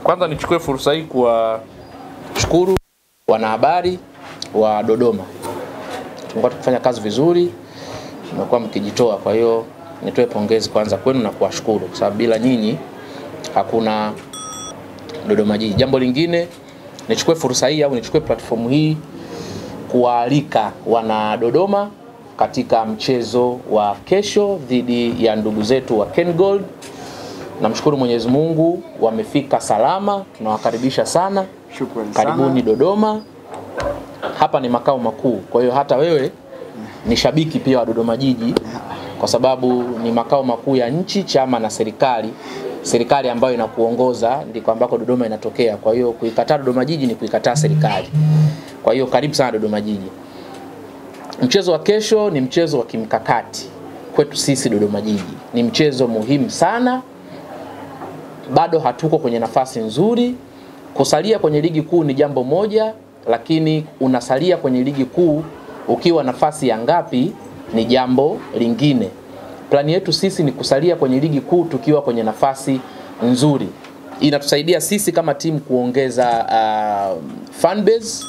Kwanza nichukue fursa hii kuwashukuru wanahabari wa Dodoma. Tumekuwa tukifanya kazi vizuri, mmekuwa mkijitoa, kwa hiyo nitoe pongezi kwanza kwenu na kuwashukuru kwa sababu bila nyinyi hakuna Dodoma Jiji. Jambo lingine, nichukue fursa hii au nichukue platform hii kuwaalika wana Dodoma katika mchezo wa kesho dhidi ya ndugu zetu wa KenGold. Namshukuru Mwenyezi Mungu wamefika salama, tunawakaribisha sana. Shukrani sana. Karibuni Dodoma. Hapa ni makao makuu. Kwa hiyo hata wewe ni shabiki pia wa Dodoma Jiji kwa sababu ni makao makuu ya nchi, chama na serikali. Serikali ambayo inakuongoza ndiko ambako Dodoma inatokea. Kwa hiyo kuikataa Dodoma Jiji ni kuikataa serikali. Kwa hiyo karibu sana Dodoma Jiji. Mchezo wa kesho ni mchezo wa kimkakati kwetu sisi Dodoma Jiji. Ni mchezo muhimu sana. Bado hatuko kwenye nafasi nzuri. Kusalia kwenye ligi kuu ni jambo moja, lakini unasalia kwenye ligi kuu ukiwa nafasi ya ngapi ni jambo lingine. Plani yetu sisi ni kusalia kwenye ligi kuu tukiwa kwenye nafasi nzuri. Inatusaidia sisi kama timu kuongeza fan base,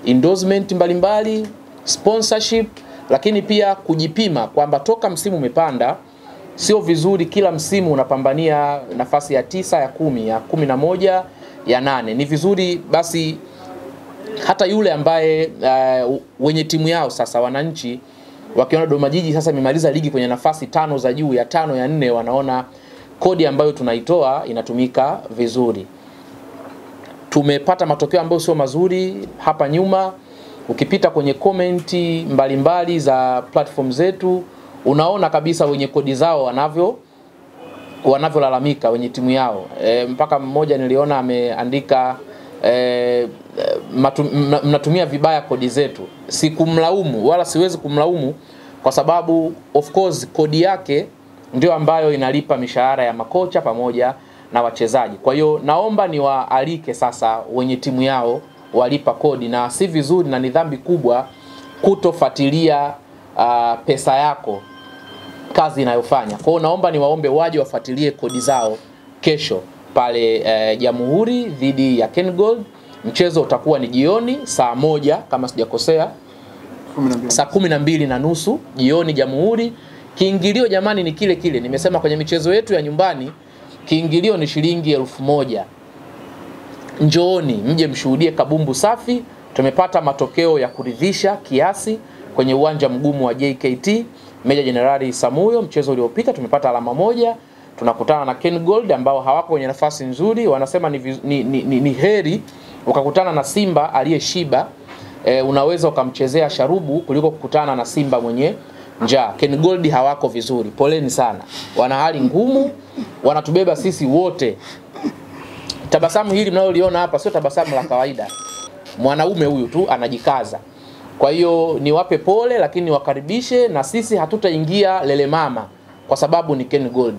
endorsement mbalimbali, sponsorship, lakini pia kujipima kwamba toka msimu umepanda sio vizuri kila msimu unapambania nafasi ya 9, ya 10, ya 11, ya 8. Ni vizuri basi hata yule ambaye wenye timu yao sasa wananchi wakiona Dodoma Jiji sasa imemaliza ligi kwenye nafasi 5 za juu, ya 5, ya 4, wanaona kodi ambayo tunaitoa inatumika vizuri. Tumepata matokeo ambayo sio mazuri hapa nyuma. Ukipita kwenye komenti mbalimbali za platform zetu unaona kabisa wenye kodi zao wanavyolalamika wenye timu yao. Mpaka mmoja niliona ameandika mnatumia vibaya kodi zetu. Sikumlaumu wala siwezi kumlaumu kwa sababu of course kodi yake ndio ambayo inalipa mishahara ya makocha pamoja na wachezaji. Kwa hiyo naomba niwaalike sasa wenye timu yao walipa kodi, na si vizuri na ni dhambi kubwa kutofuatilia pesa yako kazi inayofanya. Kwa hiyo naomba niwaombe waje wafuatilie kodi zao kesho pale Jamhuri dhidi ya KenGold. Mchezo utakuwa ni jioni saa 1 kama sijakosea, saa 12:30 jioni Jamhuri. Kiingilio jamani ni kile kile. Nimesema kwenye michezo yetu ya nyumbani kiingilio ni shilingi 1000. Njooni mje mshuhudie kabumbu safi. Tumepata matokeo ya kuridhisha kiasi kwenye uwanja mgumu wa JKT Meja Jenerali Samuyo. Mchezo uliopita tumepata alama 1. Tunakutana na KenGold ambao hawako kwenye nafasi nzuri. Wanasema ni heri ukakutana na Simba aliyeshiba, unaweza ukamchezea sharubu kuliko kukutana na Simba mwenye njaa. KenGold hawako vizuri, poleni sana, wana hali ngumu, wanatubeba sisi wote. Tabasamu hili mnaloliona hapa sio tabasamu la kawaida. Mwanaume huyu tu anajikaza. Kwa hiyo niwape pole, lakini wakaribishe, na sisi hatutaingia lele mama kwa sababu ni KenGold.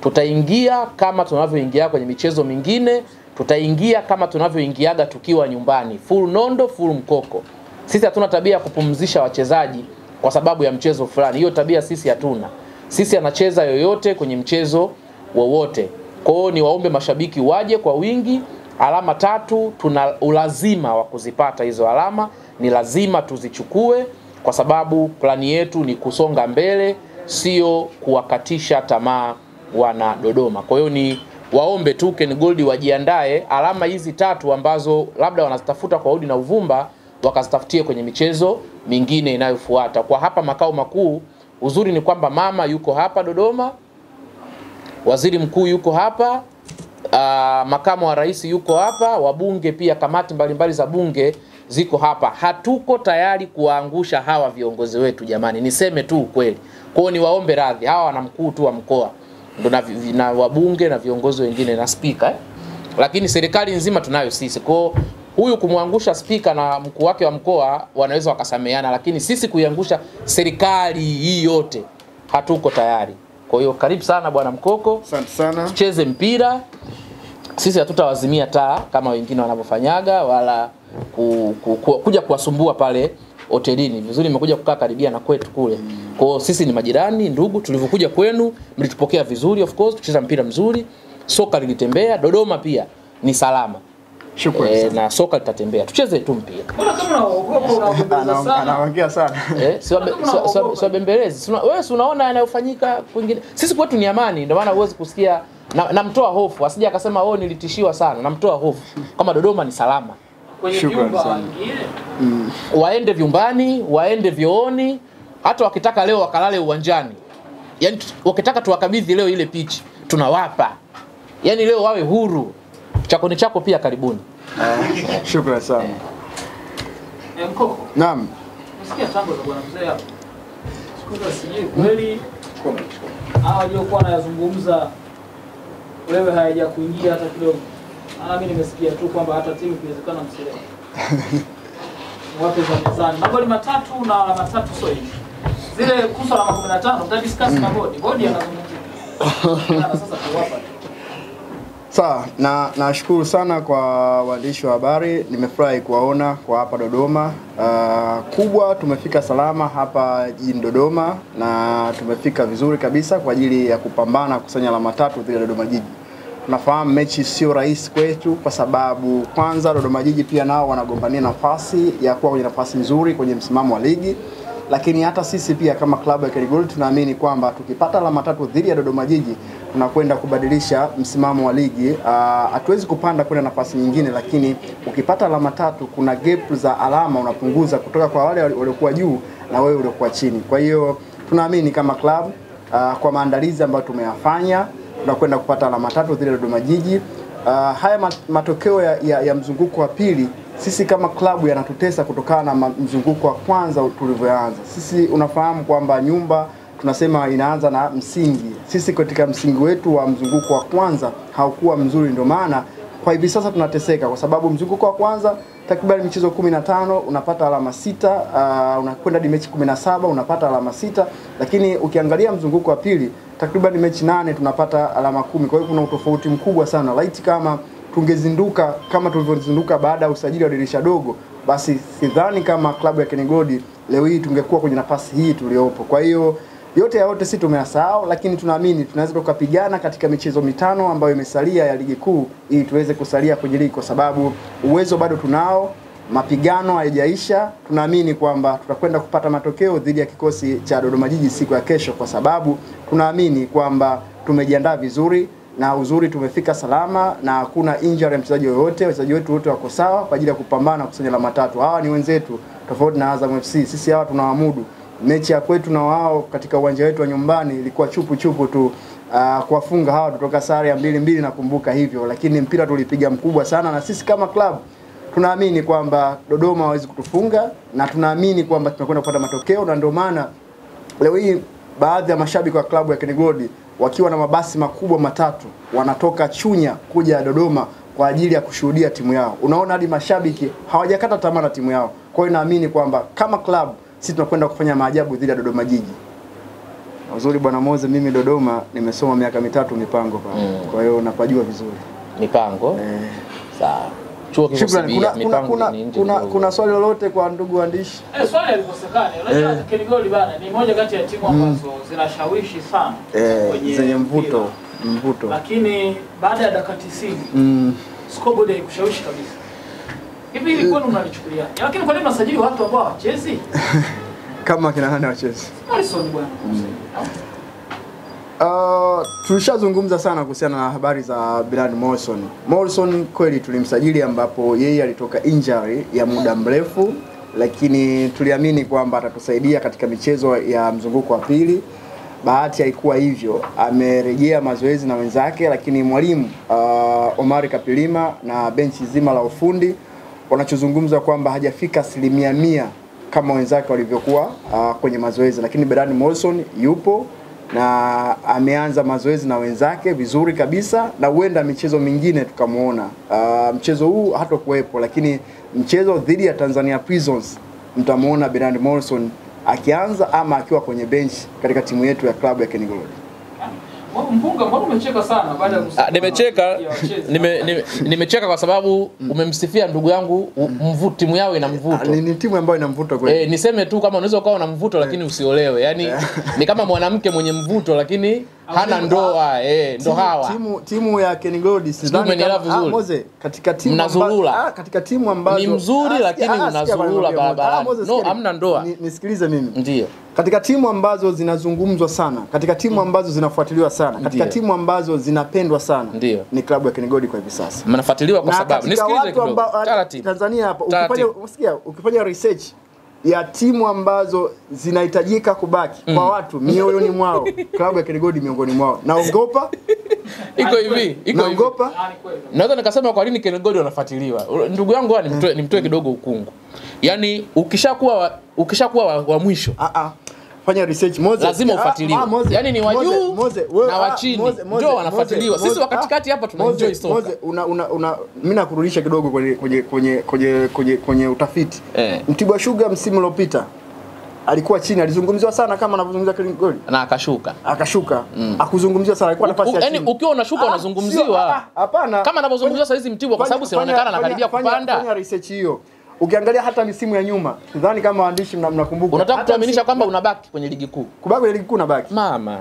Tutaingia kama tunavyoingia kwenye michezo mingine, tutaingia kama tunavyoingiaga tukiwa nyumbani, full nondo, full mkoko. Sisi hatuna tabia ya kupumzisha wachezaji kwa sababu ya mchezo fulani. Hiyo tabia sisi hatuna. Sisi anacheza yoyote kwenye mchezo wowote. Kwa hiyo niwaombe mashabiki waje kwa wingi. Alama 3 tuna ulazima wa kuzipata hizo alama, ni lazima tuzichukue kwa sababu plani yetu ni kusonga mbele, sio kuwakatisha tamaa wana Dodoma. Kwa hiyo ni waombe tu KenGold wajiandae, alama hizi 3 ambazo labda wanazitafuta kwa udi na uvumba wakazitafutie kwenye michezo mingine inayofuata. Kwa hapa makao makuu, uzuri ni kwamba mama yuko hapa Dodoma, waziri mkuu yuko hapa, makamu wa rais yuko hapa, wabunge pia, kamati mbalimbali za bunge ziko hapa. Hatuko tayari kuwaangusha hawa viongozi wetu jamani, niseme tu ukweli. Kwa hiyo niwaombe radhi, hawa wana mkuu tu wa mkoa ndo na wabunge na viongozi wengine na spika, Lakini serikali nzima tunayo sisi. Kwa huyu kumwangusha spika na mkuu wake wa mkoa wanaweza wakasameana, lakini sisi kuiangusha serikali hii yote hatuko tayari. Kwa hiyo karibu sana bwana Mkoko. Asante sana. Tucheze mpira. Sisi hatutawazimia taa kama wengine wanavyofanyaga wala kuja kuwasumbua pale hotelini. Vizuri nimekuja kukaa karibia na kwetu kule. Kwa hiyo sisi ni majirani, ndugu. Tulivyokuja kwenu mlitupokea vizuri, of course tucheza mpira mzuri. Soka lilitembea Dodoma pia. ni salama. Shukrani. Na soka litatembea. Tucheze tu mpira. Mbona kama unaogopa unaogopa sana? Anaongea sana. Sio bembelezi. Wewe si unaona yanayofanyika kwingine. Sisi kwetu ni amani, ndio maana huwezi kusikia namtoa hofu. Asije akasema oh nilitishiwa sana. Namtoa hofu. Kama Dodoma ni salama. Kwenye vyumba wengine. Waende vyumbani, waende vyooni, hata wakitaka leo wakalale uwanjani. Yaani wakitaka tuwakabidhi leo ile pitch, tunawapa. Yaani leo wawe huru. Chakoni chako pia karibuni. Shukrani sana. Mkoko. Naam. Unasikia tango za bwana mzee hapo. Siku sijui kweli hawa waliokuwa wanayazungumza wewe hayaja kuingia hata kidogo. Mimi nimesikia tu kwamba hata timu ikiwezekana msilewe. Wape za mezani. Magoli 3 na alama 3 sio hivi. Zile kuhusu alama 15 mtadiscuss na bodi. Bodi anazungumzia. Na sasa tuwapa. Sawa, na nashukuru sana kwa waandishi wa habari. Nimefurahi kuwaona kwa hapa Dodoma. Kubwa tumefika salama hapa jijini Dodoma na tumefika vizuri kabisa kwa ajili ya kupambana kukusanya alama 3 dhidi ya Dodoma Jiji. Tunafahamu mechi sio rahisi kwetu kwa sababu kwanza Dodoma Jiji pia nao wanagombania nafasi ya kuwa kwenye nafasi nzuri kwenye msimamo wa ligi. Lakini hata sisi pia kama klabu ya KenGold tunaamini kwamba tukipata alama 3 dhidi ya Dodoma Jiji tunakwenda kubadilisha msimamo wa ligi. Hatuwezi kupanda kwenda nafasi nyingine, lakini ukipata alama 3 kuna gap za alama unapunguza kutoka kwa wale waliokuwa juu na wewe uliokuwa chini. Kwa hiyo tunaamini kama klabu kwa maandalizi ambayo tumeyafanya tunakwenda kupata alama 3 dhidi ya Dodoma Jiji. Haya matokeo ya mzunguko wa pili sisi kama klabu yanatutesa kutokana na mzunguko wa kwanza tulivyoanza. Sisi unafahamu kwamba nyumba tunasema inaanza na msingi. Sisi katika msingi wetu wa mzunguko wa kwanza haukuwa mzuri, ndio maana kwa hivi sasa tunateseka kwa sababu mzunguko wa kwanza takriban michezo 15 unapata alama 6, unakwenda hadi mechi 17 unapata alama 6, lakini ukiangalia mzunguko wa pili takriban mechi 8 tunapata alama 10. Kwa hiyo kuna utofauti mkubwa sana. Laiti kama tungezinduka kama tulivyozinduka baada ya usajili wa dirisha dogo, basi sidhani kama klabu ya KenGold leo hii tungekuwa kwenye nafasi hii tuliopo. Kwa hiyo yote ya yote si tumeyasahau, lakini tunaamini tunaweza tukapigana katika michezo 5 ambayo imesalia ya ligi kuu ili tuweze kusalia kwenye ligi, kwa sababu uwezo bado tunao, mapigano hayajaisha. Tunaamini kwamba tutakwenda kupata matokeo dhidi ya kikosi cha Dodoma Jiji siku ya kesho, kwa sababu tunaamini kwamba tumejiandaa vizuri na uzuri tumefika salama na hakuna injury ya mchezaji yoyote. Wachezaji wetu wote wako sawa kwa ajili ya kupambana kusanya alama 3. Hawa ni wenzetu, tofauti na Azam FC. Sisi hawa tunawaamudu. Mechi ya kwetu na wao katika uwanja wetu wa nyumbani ilikuwa chupu chupu tu. Kuwafunga hawa tutoka sare ya 2-2 nakumbuka hivyo, lakini mpira tulipiga mkubwa sana, na sisi kama club tunaamini kwamba Dodoma hawezi kutufunga na tunaamini kwamba tunakwenda kupata matokeo, na ndio maana leo hii baadhi ya mashabiki wa klabu ya KenGold wakiwa na mabasi makubwa 3 wanatoka Chunya kuja Dodoma kwa ajili ya kushuhudia timu yao. Unaona hadi mashabiki hawajakata tamaa na timu yao. Kwa hiyo naamini kwamba kama club sisi tunakwenda kufanya maajabu dhidi ya Dodoma Jiji. Uzuri bwana Moze, mimi Dodoma nimesoma miaka 3 mipango pale. Kwa hiyo napajua vizuri. Mipango? Sawa. Chuo kiko mipango ni nje. Kuna swali lolote kwa ndugu waandishi? Swali halikosekani. Unajua KenGold bana ni moja kati ya timu ambazo zinashawishi sana kwenye zenye mvuto. Lakini baada ya dakika 90 scoreboard haikushawishi kabisa. Hivi ilikuwa mnalichukulia? Lakini kwa nini mnasajili watu ambao hawachezi? Kama kina nani hawachezi? Morrison bwana. Tulishazungumza sana kuhusiana na habari za Bernard Morrison. Morrison kweli tulimsajili ambapo yeye alitoka injury ya muda mrefu, lakini tuliamini kwamba atatusaidia katika michezo ya mzunguko wa pili. Bahati haikuwa hivyo, amerejea mazoezi na wenzake, lakini mwalimu Omari Kapilima na benchi zima la ufundi wanachozungumza kwamba hajafika 100% kama wenzake walivyokuwa kwenye mazoezi, lakini Bernard Morrison yupo na ameanza mazoezi na wenzake vizuri kabisa, na huenda michezo mingine tukamuona. Mchezo huu hatakuwepo, lakini mchezo dhidi ya Tanzania Prisons mtamuona Bernard Morrison akianza ama akiwa kwenye bench katika timu yetu ya klabu ya KenGold. Mpunga, mbona umecheka sana baada ya kusema? Nimecheka, nimecheka kwa sababu umemsifia ndugu yangu, timu yao ina mvuto. Ni timu ambayo ina mvuto kweli. Niseme tu kama unaweza ukawa na mvuto lakini usiolewe. Yaani ni kama mwanamke mwenye mvuto lakini hana ndoa, ndo hawa. Timu ya Ken Gold sidhani kama Moze katika timu ambazo katika timu ambazo ni mzuri lakini unazurura barabarani. No, hamna ndoa. Nisikilize mimi. Ndio. Katika timu ambazo zinazungumzwa sana, katika timu ambazo zinafuatiliwa sana, katika timu ambazo zinapendwa sana ni klabu ya Ken Gold kwa hivi sasa. Mnafuatiliwa kwa sababu nisikilize kidogo. Taratibu. Tanzania hapa ukifanya ukifanya research ya timu ambazo zinahitajika kubaki kwa watu mioyoni mwao, klabu ya Ken Gold miongoni mwao. Naogopa iko hivi, iko hivi. Naweza nikasema kwa nini Ken Gold wanafuatiliwa. Ndugu yangu nimtoe kidogo ukungu. Yaani ukishakuwa wa mwisho. Fanya research Moze. Lazima ufuatiliwe. Yaani ni wa juu na wa chini ndio wanafuatiliwa. Sisi wa katikati hapa tuna enjoy soka. Moze, una mimi nakurudisha kidogo kwenye utafiti. Mtibwa Sugar msimu uliopita alikuwa chini, alizungumziwa sana kama anavyozungumzia Ken Gold. Na akashuka. Akashuka. Akuzungumziwa sana, alikuwa nafasi ya chini. Yaani ukiwa unashuka unazungumziwa. Hapana. Kama anavyozungumziwa sasa hizi Mtibwa kwa sababu sinaonekana anakaribia kupanda. Fanya research hiyo. Ukiangalia hata misimu ya nyuma, sidhani kama waandishi mnakumbuka. Unataka kutuaminisha kwamba unabaki kwenye ligi kuu? Kubaki kwenye ligi kuu unabaki. Mama.